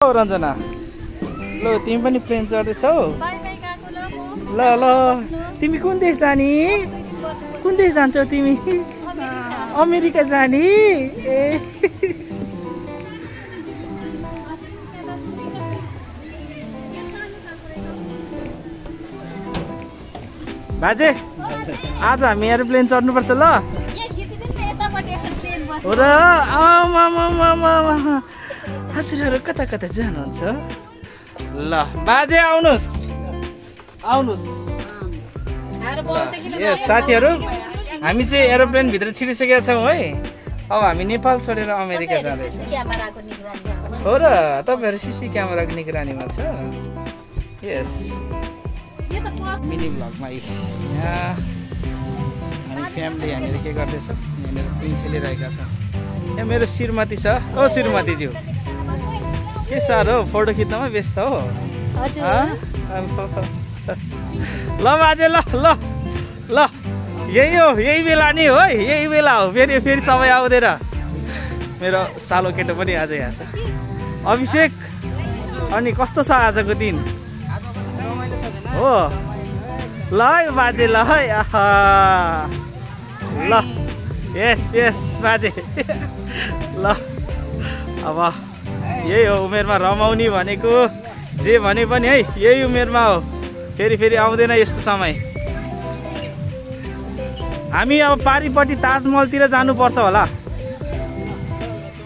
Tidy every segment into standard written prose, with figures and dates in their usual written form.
रञ्जना ल तिमी पनि प्लेन चढ्दैछौ ल ल तिमी कुन देश जाने कुन देश जान्छौ तिमी अमेरिका जाने ए बाजे आज हामी एरोप्लेन चढ्नुपर्छ ल हो र हजुरहरू कता कता जानुहुन्छ ल बाजे आउनुस् आउनुस् ए साथीहरू हामी चाहिँ एरोप्लेन भित्र छिरिसकेका छौँ है अब हामी नेपाल छोडेर अमेरिका जाँदैछौँ हो र तपाईहरु सीसी क्यामेराको निगरानीमा छ यस मिनी भ्लगमा यहाँ हामी फ्यामिली यहाँनिर के गर्दैछौँ यहाँनिर पिङ खेलिरहेका छौँ यहाँ मेरो श्रीमती छ ओ श्रीमतीज्यू के साह्रो फोटो खिच्नमा व्यस्त हो ल बाजे ल ल ल यही हो यही बेला नि हो है यही बेला हो फेरि सबै आउँदैन मेरो सालो केटो पनि आज यहाँ छ अभिषेक अनि कस्तो छ आजको दिन हो ल है बाजे ल है ल यस यस बाजे ल अब यही हो उमेरमा रमाउने भनेको जे भने पनि है यही उमेरमा हो फेरि आउँदैन यस्तो समय हामी अब पारिपट्टि ताजमहलतिर जानुपर्छ होला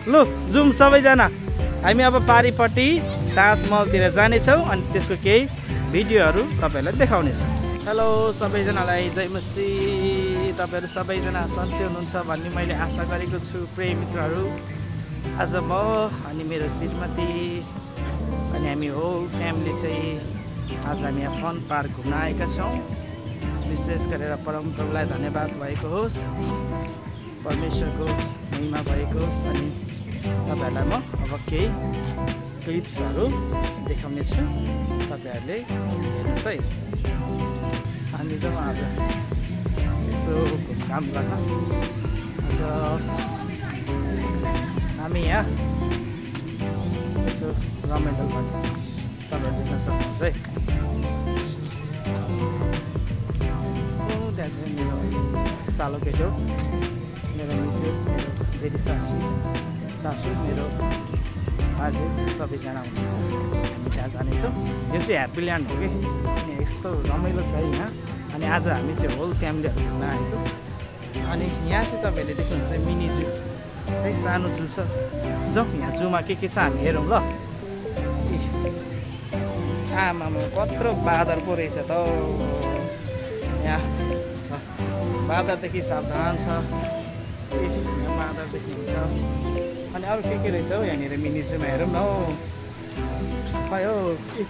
लु जाउँ सबैजना हामी अब पारिपट्टि ताजमहलतिर जानेछौँ अनि त्यसको केही भिडियोहरू तपाईँहरूलाई देखाउनेछौँ हेलो सबैजनालाई जय मसी तपाईँहरू सबैजना सन्चै हुनुहुन्छ भन्ने मैले आशा गरेको छु प्रिय मित्रहरू आज म अनि मेरो श्रीमती अनि हामी होल फ्यामिली चाहिँ आज हामी यहाँ फन पार्क घुम्न आएका छौँ विशेष गरेर परमप्रभुलाई धन्यवाद भएको होस् परमेश्वरको महिमा भएको होस् अनि तपाईँहरूलाई म अब केही क्लिप्सहरू देखाउने छु तपाईँहरूले हेर्नुहोस् है हामी जाउँ आज यसो काम गर्न आज हामी यहाँ यसो रमाइलो गर्नेछ तपाईँहरू देख्न सक्नुहुन्छ है त्यहाँ चाहिँ मेरो सालो केटो मेरो मिसेस मेरो जेठी सासू मेरो बाजे सबैजना हुनुहुन्छ हामी त्यहाँ जानेछौँ यो चाहिँ ह्याप्पी ल्यान्ड हो कि अनि यस्तो रमाइलो छ यहाँ अनि आज हामी चाहिँ होल फ्यामिलीहरू घुम्न आएको अनि यहाँ चाहिँ तपाईँहरूले देख्नुहुन्छ मिनी जू है सानो जू छ जाउँ यहाँ जूमा के छ हामी हेरौँ ल आमामा कत्रो बाँदर पो रहेछ त यहाँ छ बाँदरदेखि सावधान छ यहाँ बाँदर देख्नुहुन्छ अनि अरू के रहेछ हौ यहाँनिर मिनी जूमा हेरौँ न हौ खै हौ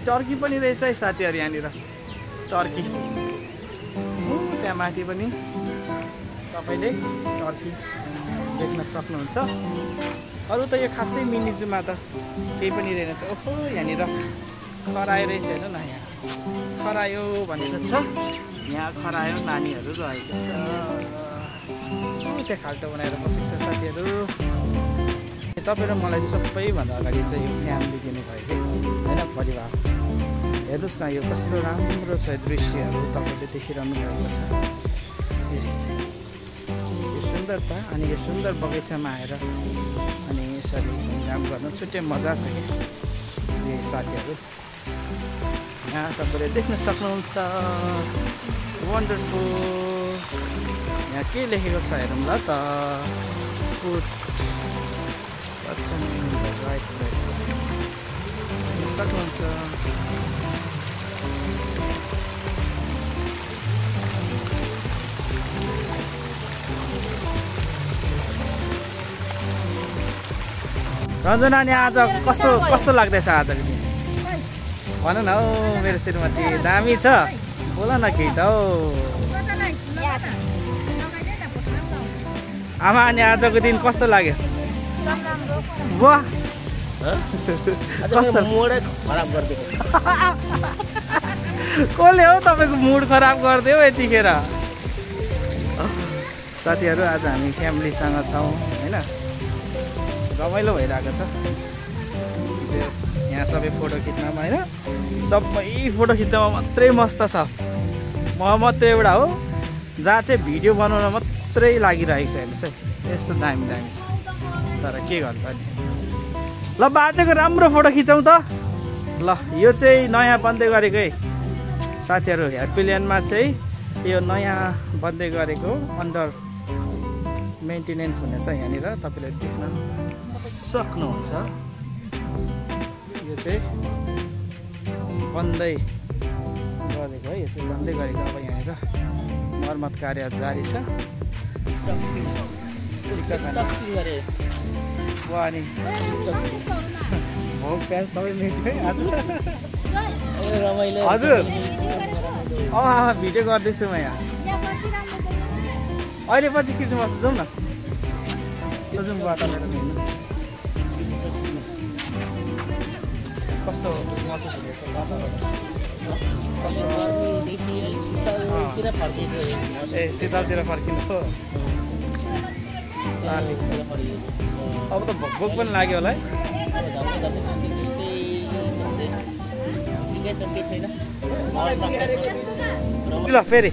टर्की पनि रहेछ है साथीहरू यहाँनिर टर्की त्यहाँ माथि पनि तपाईँले टर्की देख्न सक्नुहुन्छ अरू त यो खासै मिनी जूमा त केही पनि रहेनछ ओहो यहाँनिर खरायो रहेछ हेर्नु न यहाँ खरायो भनेको छ यहाँ खरायो नानीहरू रहेको छ त्यहाँ खाल्टो बनाएर बसेको छ साथीहरू तपाईँ र मलाई चाहिँ सबैभन्दा अगाडि चाहिँ यो फ्यामिली दिनुभयो कि होइन परिवार हेर्नुहोस् न यो कस्तो राम्रो छ दृश्यहरू तपाईँले देखिरहनु भएको छ यो सुन्दरता अनि यो सुन्दर बगैँचामा आएर अनि यसरी काम गर्न छुट्टै मजा छ कि यो साथीहरू यहाँ तपाईँले देख्न सक्नुहुन्छ वन्डरफुल यहाँ के लेखेको छ हेरौँ ल त फुड राइट प्लेस सक्नुहुन्छ रञ्जना नि आज कस्तो लाग्दैछ आजको दिन भन न हौ मेरो श्रीमती दामी छ बोल न केही त हौ आमा अनि आजको दिन कस्तो लाग्यो वाह मुडै खराब गरिदिएको कसले हो तपाईँको मुड खराब गरिदियो यतिखेर साथीहरू आज हामी फ्यामिलीसँग छौँ होइन रमाइलो भइरहेको छ यहाँ सबै फोटो खिच्नमा होइन, सबै फोटो खिच्नमा मात्रै मस्त छ। म मात्रै एउटा हो जहाँ चाहिँ भिडियो बनाउन मात्रै लागिरहेको छ। हेर्नुहोस् है, यस्तो दामी दामी छ, तर के गर्नु नि। ल बाजेको राम्रो फोटो खिचौँ त। ल यो चाहिँ नयाँ बन्दै गरेको है साथीहरू, ह्याप्पील्यान्डमा चाहिँ यो नयाँ बन्दै गरेको अन्डर मेन्टेनेन्स हुनेछ। यहाँनिर तपाईँले देख्न सक्नुहुन्छ। यो चाहिँ बन्दै गरेको है, यो चाहिँ बन्दै गरेको। अब यहाँनिर मर्मत कार्य जारी छ। अनि भोग प्याज सबै मिठो है हजुर। भिडियो गर्दैछु म यहाँ। अहिले पछि खिच्नुपर्छ, जाउँ न। जाउँ बाटो मेरो हेर्नु कस्तो महसुस हुँदैछ। ए शीतलतिर फर्किनु हो। अब त भोक पनि लाग्यो होला है। ल फेरि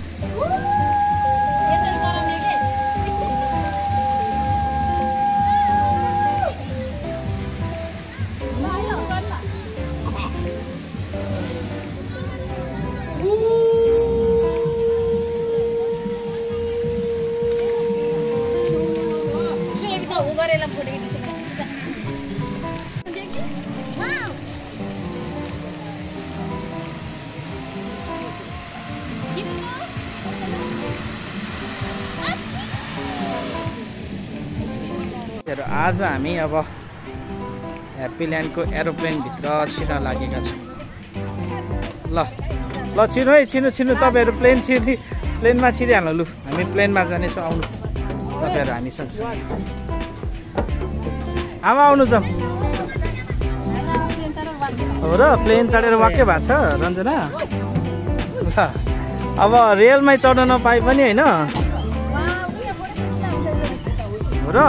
आज हामी अब ह्याप्पील्यान्डको एरोप्लेनभित्र छिर्न लागेका छौँ। ल ल छिर्नु है, छिर्नु तपाईँहरू प्लेनमा छिरिहाल्नु। लु हामी प्लेनमा जानेछौँ, आउनुहोस् तपाईँहरू हामीसँग। आमा आउनु जाउँ। हो र प्लेन चढेर वाक्कै भएको छ रञ्जना। ल अब रेलमै चढ्न नपाए पनि होइन हो र।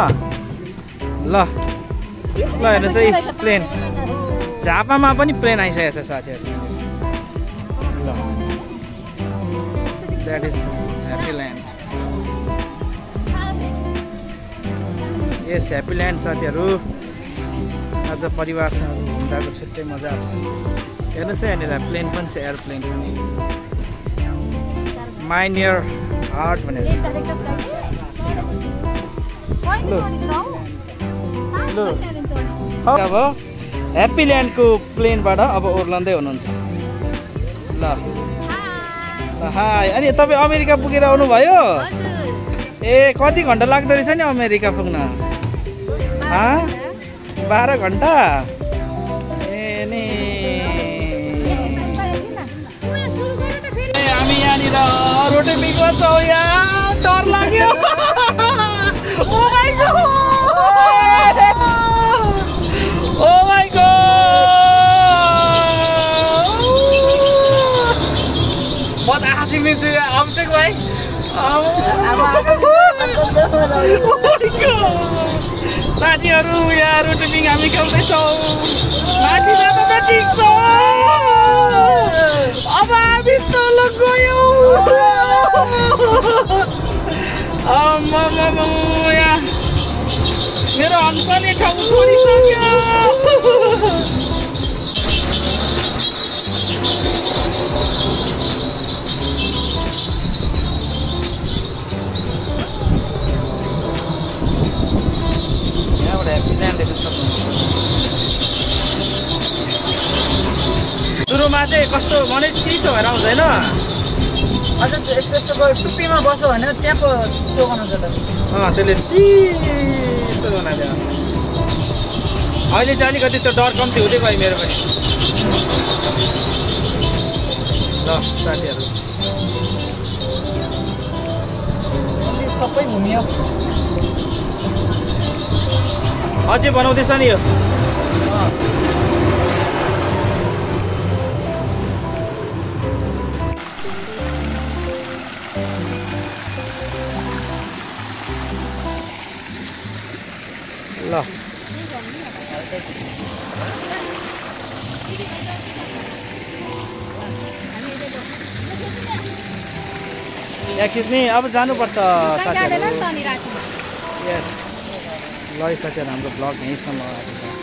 ल ल हेर्नुहोस् है, प्लेन झापामा पनि प्लेन आइसकेको छ साथीहरू। ल द्याट इज ह्याप्पील्यान्ड। यस ह्याप्पील्यान्ड साथीहरू आज परिवारसँग घुम्दाको छुट्टै मजा छ। हेर्नुहोस् है, यहाँनिर प्लेन पनि छ, एयरप्लेन पनि। माइन्ड योर हार्ट भनेको छ। ल अब ह्याप्पील्यान्डको प्लेनबाट अब ओर्लँदै हुनुहुन्छ। ल हाई। अनि तपाईँ अमेरिका पुगेर आउनुभयो? ए कति घन्टा लाग्दो रहेछ नि अमेरिका पुग्न? 12 घन्टा? ए नि हामी यहाँनिर रोटेपिङ गर्छौँ। यहाँ डर लाग्यो। Oh my God, oh my God. म त आँखी मिल्छु अभिषेक भाइ। साथीहरू यहाँ रोटेपिङ हामी खेल्दैछौँ। माथि जाँदा त ठिक छ, अब हामी तल गयौँ। यहाँ मेरो हन्सले ठाउँ छोडिसक्यो। यहाँबाट ह्याप्पील्यान्ड देख्न सक्नुहुन्छ। सुरुमा चाहिँ कस्तो मनै चिसो भएर आउँछ होइन? हजुर यस्तो टुप्पीमा बस्यो भने त्यहाँ पो सो गर्नुहुन्छ त। त्यसले चिसो बनाइदियो। अहिले चाहिँ अलिकति त्यो डर कम्ती हुँदै गयो मेरो पनि। ल साथीहरू सबै घुमियो। अझै बनाउँदैछ नि यो। ल यहाँ खिच्ने अब जानुपर्छ साथीहरू। यस लैसकेर हाम्रो ब्लग यहीँसम्म आएको छ।